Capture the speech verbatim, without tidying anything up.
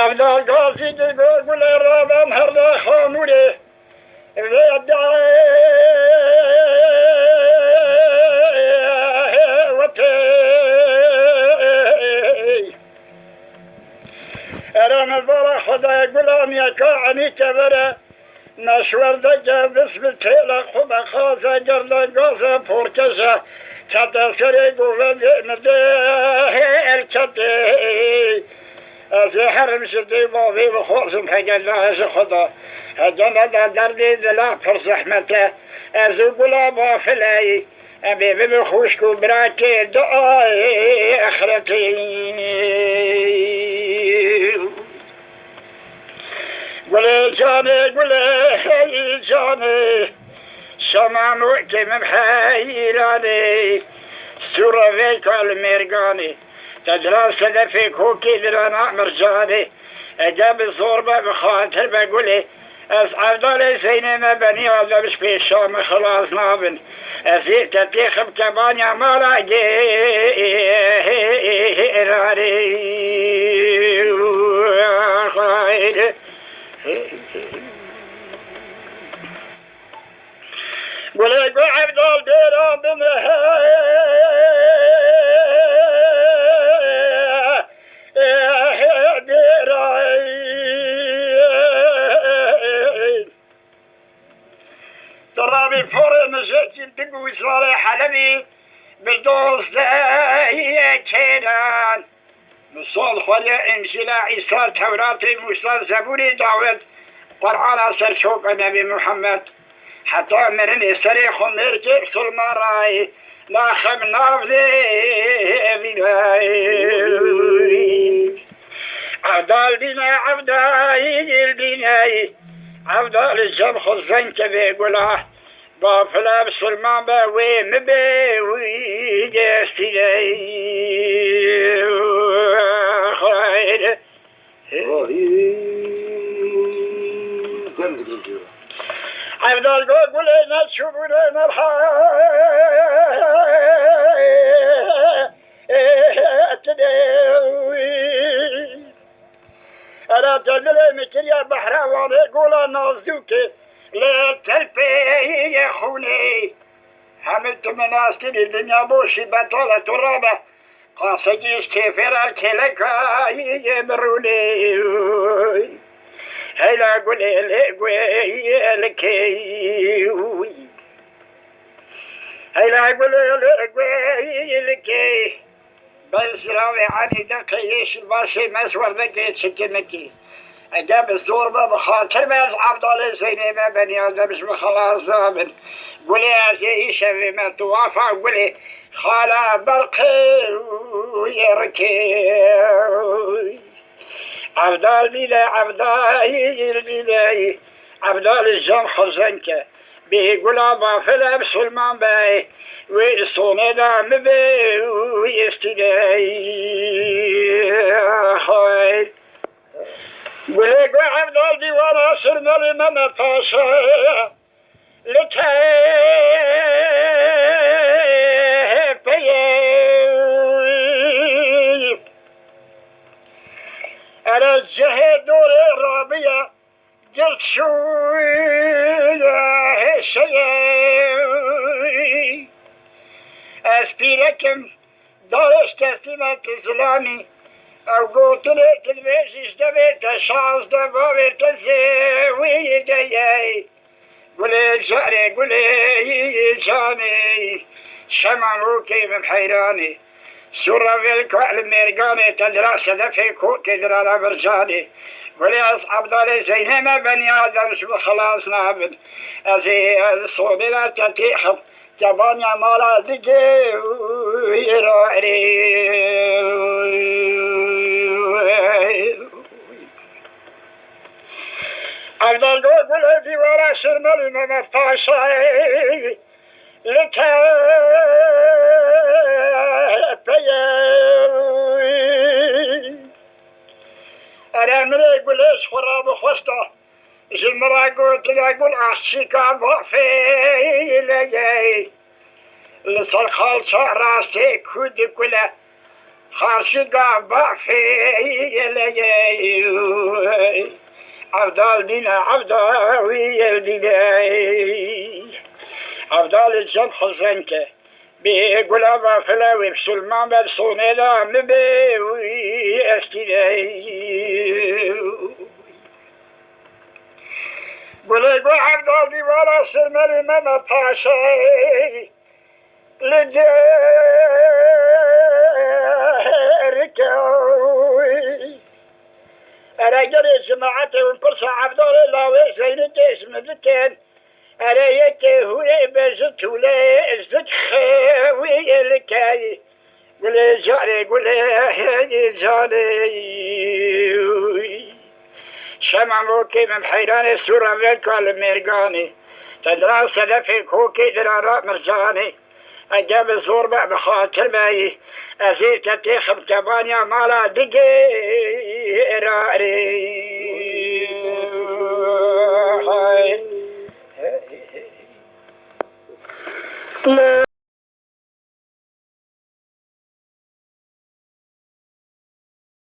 Evdal Gazî di go gulê rabem her de xamûrê. Vê dewetê. Ere min vara Xwedayê gulamiyeka enî kevere. Meşwerdeke bisbitêle xwe be xaze gerden gaze porkeşe. Çete serê govendê min de elketê. Ez ê herim ji dê bavê bixwazim hege ne ji xwe de. Hege ne de derdê dila pir zehmet e. Ez û gula bafileyî. Em ê bibin xwişk û birakê di axretê. Gulê canê, gulê hey canê. Şemanokê min heyranê. Sûre veyka li mêrganê. Te dira sedefê kokê dirana mircanê. Ege bi zor be, bi xatir be gulê. Ez Evdalê Zeynê me benî Adem ji pêşa min xilas nabin. Ez ê te têxim kebaniya mala gêrarê. Gulê gu Evdal dêra bime. Dêra. Tu rabî porê mijekî di gûzarê Helebî bi dozdehiyê kêran. Misal xweriye Încîla, Îsa, Tewratê, Mûsa, Zebûrê, Dawid, Qur'ana ser çoka Nebî Muhammed. Heta mirinê serê xwe mêrkê bisilman rayê. La xem navê vînayê. Evdal dîne, Evdal dîne. Evdal cem xwe zeng kevê gula. Bafile bisilman be wê mi bê wî gestîne. Xeyr. Vahî dem digin diyor. Evdal go gulê ne çûbûne merha. Era te dilê min kiriye behra Wanê gola nazdûkê, lê telpê yê xûnê. Hemî tu min astînî dinya boşî betale tu rabe. Qasekî ji kêfê re kêleka yê min rûnê. Heyla gulê lê guê yê likê. Heyla gulê lê guê yê likê. Ber ziravê enî de qeyê şilbaşê me ji werdekê çikinikî. Ege bi zor be, bi xatir be, ez Evdalê Zeynê me benî Adem ji min xelas nabin. Gulê ez ê îşevê me tuwafa gulê xala berqê û yê rikê. Evdal dîle, Evdal dîle, Evdal cem xwe zeng ke. Bê gula bafile bisilman be, wê di sonê de mi bê wî estîne. Xeyr. Gulê gu Evdal dîwana Sirmelî Mehmet Paşa. Li tepeyê. Ere cihê dorê rabiye. Girt şûye hêşeyê. Ez pîrek im, dayê ji teslîmeke zilamî. Ew gotinê dilbêjî ji devê te şazdeh bavê te zêwî de ye. Gulê carê, gulê canê, şemanokê min heyranê. Sûra vêlka li mêrganê te dira sedefê kokê dirana bircanê. Gulê ez Evdalê Zeynê me benî Adem ji min xelas nabin. Ez ê ez sonê re te têxim kebaniya mala digê û yê ra erê. Evdal go gulê dîwara Şirmelî Mehmet Paşayê. Li tepeyê. Ere min ê gulê ji xwe rabixwesta. Ji min re gotiye gul axçîka bafê leyê. Li ser xalça rastê ku dikule. Xaşika bafê yeleyê. Evdal dîne, evdal wî yel dîne. Evdalê cem xizem ke. Bê gulava file wê bisulman ber sonê da mi bê wî estîne. Gulê gu evdal dîwara sirmelî Meme Paşayê. Li derke. Ere gelê cemaetê hûn pirsa Evdalê lawê Zeynidê ji min dikin. Ere yekê hûrê be ji tûlê zik xewî li keyî. Gulê carê, gulê canê. Şema mokê min heyranê, sûra velka li mêrganê. Tendira sedefê kokê, dirara mircanê. Ege bi zor be, bi xatir beyî, ez ê te têxim kebaniya mala digê erarê.